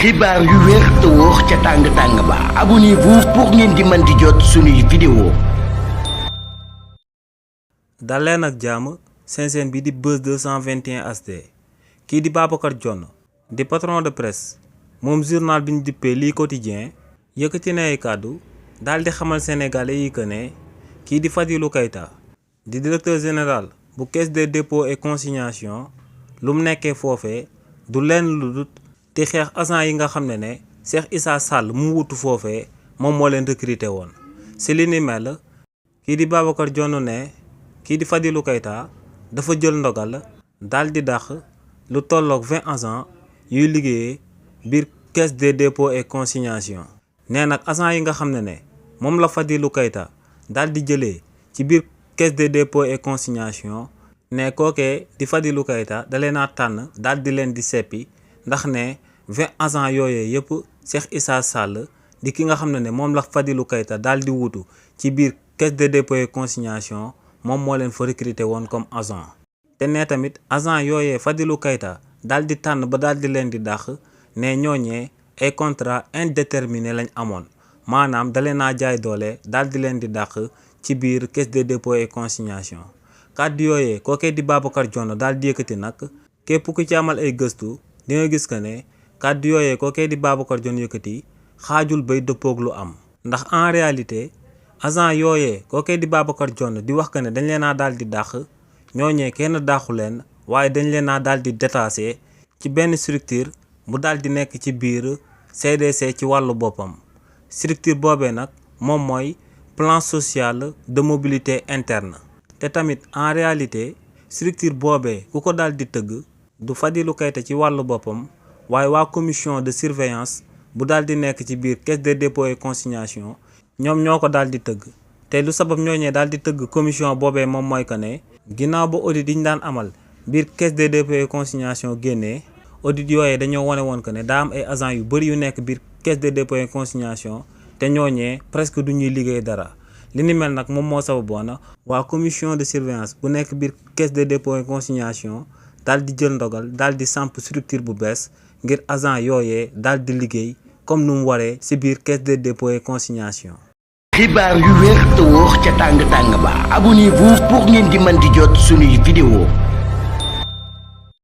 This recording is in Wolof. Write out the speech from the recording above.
xibaar yu wér te wóor ca tàng-tàng ba abonnez-vous pour ngeen di mën di jot suñuy vidéo. dal leen ak jàmm seen chaîne bi di Buzz 221 HD kii di Babacar Dione di patron de presse moom journal bi ñu dippee lii quotidien yëkkati na ay kàddu daal di xamal sénégalais yi que ne kii di Fadilou Keita di directeur général bu caisse des dépôts et consignation lu mu nekkee foofee du leen lu dut te xeex agent yi nga xam ne Cheikh Issa Sall mu wutu foofee moom moo leen recruté woon si li ni mel kii di Babacar Dione ne kii di Fadilou Keita dafa jël ndogal daal di dàq lu tolloog 20 agents yuy liggéeyee biir caisse des dépôts et consignation nee nag agent yi nga xam ne moom la Fadilou Keita daal di jëlee ci biir caisse des dépôts et consignation ne kookee di Fadilou Keita da leen a tànn daal di leen di seppi ndax ne 20 agents yooyee yëpp Cheikh Issa Sall di ki nga xam ne moom la Fadilou Keita daal di wutu ci biir caisse des dépôts et consignation moom moo leen fa recruté woon comme agent te ne tamit agent yooyee Fadilou Keita daal di tànn ba daal di leen di dàq ne ñooñee ay contrat indéterminé lañ amoon maanaam da leen a jaay doole daal di leen di dàq ci biir caisse des dépôts et consignation kàddu yooyee kookee di Babacar Dione daal di yëkkati nag képp ku ci amal ay gëstu di nga gis que ne kàddu yooyee kookee di Babacar Dione yëkkati xaajul bay dëppoog lu am ndax en réalité agent yooyee kookee di Babacar Dione di wax que ne dañ leen a daal di dàq ñooñee kenn dàqu leen waaye dañ leen a daal di détaché ci benn structure bu daal di nekk ci biir CDC ci wàllu boppam structure boobee nag moom mooy plan social de mobilité interne te tamit en réalité structure boobee ku ko daal di tëgg du Fadilou Keita ci wàllu boppam waaye waa commission de surveillance bu daal di nekk ci biir caisse des dépôts et consignation ñoom ñoo ko daal di tëgg te lu sabab ñooñee daal di tëgg commission boobee moom mooy que ne ginnaaw ba audit yi ñu daan amal biir caisse des dépôts et consignation génnee audit yooyee dañoo wane woon que ne daa am ay agents yu bëri yu nekk biir caisse des dépôts et consignation te ñooñee presque du ñuy liggéey dara li ni mel nag moom moo sababoon waa commission de surveillance bu nekk biir caisse des dépôts et consignation daal di jël ndogal daal di samp structure bu bees ngir agent yooyee daal di liggéey comme nu mu waree ci biir caisse des dépôts et consignation. xibaar yu wér te wóor ca tàng-tàng ba abonnez-vous pour ngeen di mën di jot suñuy vidéo.